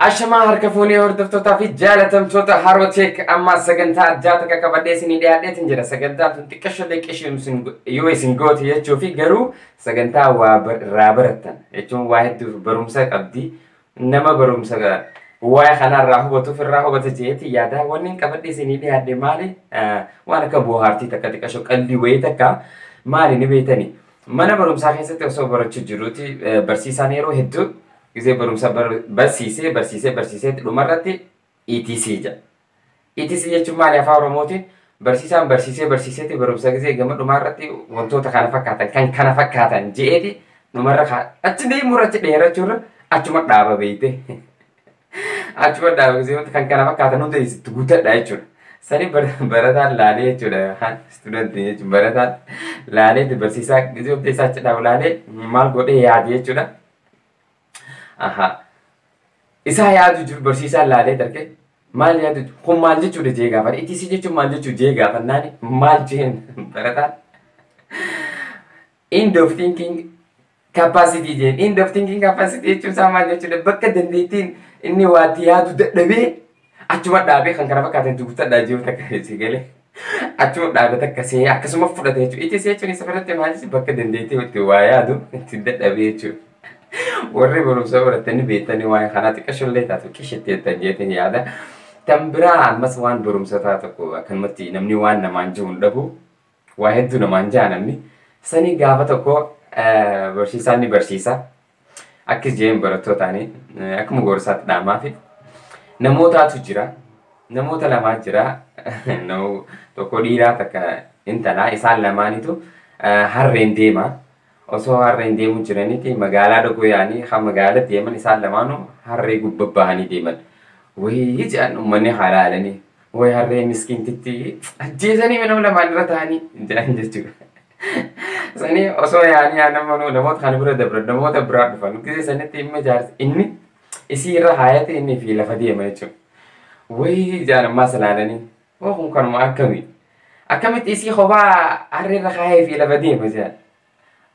Ashamaa harka fuunee hordoftootaa fi jaalatamtoota Haroo Tech, amma sagantaa addaa takka qabadhee isinii dhiyaadheetiin jira. Sagantaan tun xiqqasho xiqqishuu yoo isin goote jechuu fi garuu sagantaa waa irraa barattan jechuun waa hedduu barumsa qabdi. Nama barumsa waa'ee kanarraa hubatuuf irraa hubata jeeti yaada. Wanni qabadhee isinii dhiyaadhe maali? Waan akka bohaartii takka, xiqqasho qalbii wayii takka. Maali ni beektani? Mana barumsaa keessatti osoo barachuu jiruuti barsiisaan yeroo hedduu gisee barumsa barsiisee barsiisee barsiisee dhumarratti ETC jedha. ETC jechuun maali afaan Oromootiin? Barsiisaan barsiisee barsiiseeti barumsa gisee gama dhumarratti wantoota kana fakkaatan, kan kana fakkaatan je'eeti dhumarra achi deemurra achi dheerachuurra achuma dhaaba beeyte. Achuma dhaaba gisee wanta kan kana fakkaatan hunda itti guuttadha jechuudha. Sani barataan laalee jechuudha. Studentii jechuun barataan laalee barsiisaa gisee hunda isaa achi dhaabu laalee maal godhee yaade jechuudha. Aha. Isaa yaadu jiru barsiisaan laalee darge maal yaadu kun maal jechuudha jee gaafate. ETC jechuun maal jechuu jee gaafannaani maal jeen barataan? End of thinking capacity jeen. End of thinking capacity jechuun isaa maal jechuudha? Bakka dandeettiin inni waatti yaadu dadhabee achuma dhaabee kan kana fakkaatan guuttadhaa jiru takka si galee. Achuma dhaabee takka see akkasuma fudhate jechuudha. ETC jechuun isa biratti maal bakka dandeettii itti waa yaadu itti dadhabee jechuudha. Warri barumsa baratanii beektanii waa'ee kanaa xiqqashollee taatu qishitti jettan jeetiin yaada. Tan biraa ammas waan barumsa taa tokko akkanumatti namni waan namaan jiru hin dhabu. Waa hedduu namaan jaa namni. Sanii gaafa tokko barsiisaan ni barsiisa. Akkas jeen barattootaanii akkuma gorsaatti dhaamaa fi namootaatu jira. Namoota lamaa jira. Tokko dhiiraa, takka intalaa, isaan lamaanitu harreen deema. Osoo harreen deemuu jiraniiti magaalaa dhaquu yaa'anii kan magaalaa deeman isaan lamaanuu harree gubbaa bahanii deeman. Wayii jedhan uummanni halaalanii. Wayi harree miskiintitti ajjeesanii nama lamaan irra ta'anii jedhan jechuudha. Sanii osoo yaa'anii namoota kana bira dabran namoota biraa dhufan. Gisee sanitti dhimma jaarsi inni isii irra haayate inni fi lafa deema jechuudha. Wayii jedhan ammaas ilaalanii. Oo, kun kanuma akkamii? Akkamitti isii kophaa harree irra kaayee fi lafa deema jedhan.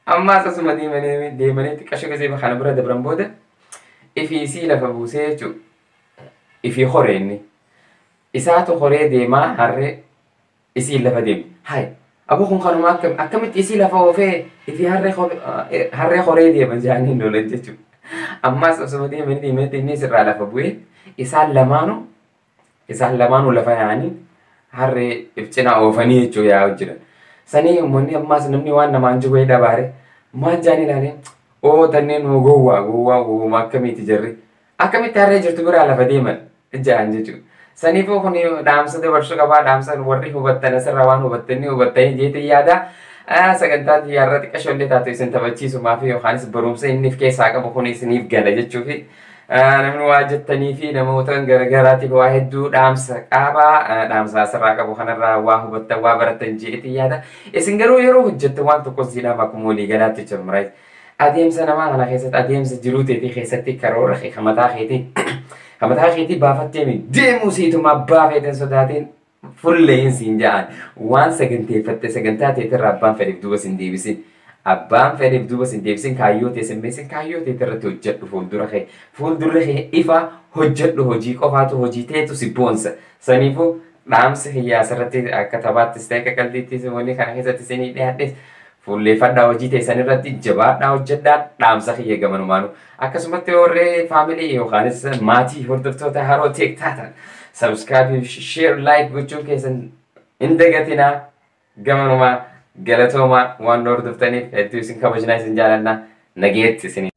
Ammaas asuma deemanii deemanii xiqqasho gisee kana bira dabran booda ifii isii lafa buusee jechuudha. Ifii horee inni. Isaatu horee deemaa harree isii lafa deema. Hayi, aboo, kun kanuma akkamitti isii lafa oofee ifii harree horee deema jedhanii lolan jechuudha. Ammaas osuma deemanii deemanii inni sirraa lafa bu'ee isaan lamaanuu lafa yaa'anii harree if cinaa oofanii jechuudha yaa'u jiran. Sanii uummanni ammaas namni waan namaan jiru dhabaare maal jaanii ilaalee, oo, tanneen gowwaa gowwaa gowwaa, akkamiiti jarri akkamitti harree jirtu biraa lafa deeman jedhan jechuudha. Saniifuu kun dhaamsa dabarsuu qabaa, dhaamsa warri hubattan asirraa waan hubattanii hubattanii jeetii yaada. Sagantaa xiyyaarra xiqqashoollee taatu isin taphachiisumaa fi yookaanis barumsa inni of keessaa qabu kun isiniif gala jechuufi namni waa jettanii fi namoota garagaraatiif waa hedduu dhaamsa qabaa, dhaamsa asirraa qabu kanarraa waa hubattan, waa barattan jeetii yaada. Isin garuu yeroo hojjettan waan tokko siidhaaf akkuma walii galaatti jechuudha. Adeemsa namaa kana keessatti, adeemsa jiruu teetii keessatti karoora kee kan mataa keetii baafattee deemuu siituma abbaa feeten sodaatiin fulleen siin ja'an waan saganteeffatte sagantaa teetirraa abbaan fedheef duuba sin deebisin. Abbaan fedheef duuba sin deebisin, kaayyoo teessin beesin, kaayyoo teetirratti hojjedhu, fuuldura kee ifa hojjedhu, hojii qofaatu hojii teetu si boonsa. Saniifuu dhaamsi kiyyaa asirratti akka taphaattis ta'e akka qalbiittis wanni kana keessatti isinii dhiyaadhes fuulleeffadhaa, hojii teessan irratti jabaadhaa hojjedhaa, dhaamsa kiyya gamanumaanu. Akkasumatti warree family yookaanis maatii hordoftoota Haroo Tech taatan subscribe, share, like gochuun keessan hin dagatinaa. Gamanumaa galatoomaa, waan hordoftaniif hedduu isin kabajnaa, isin jaalannaa, nageetti isin.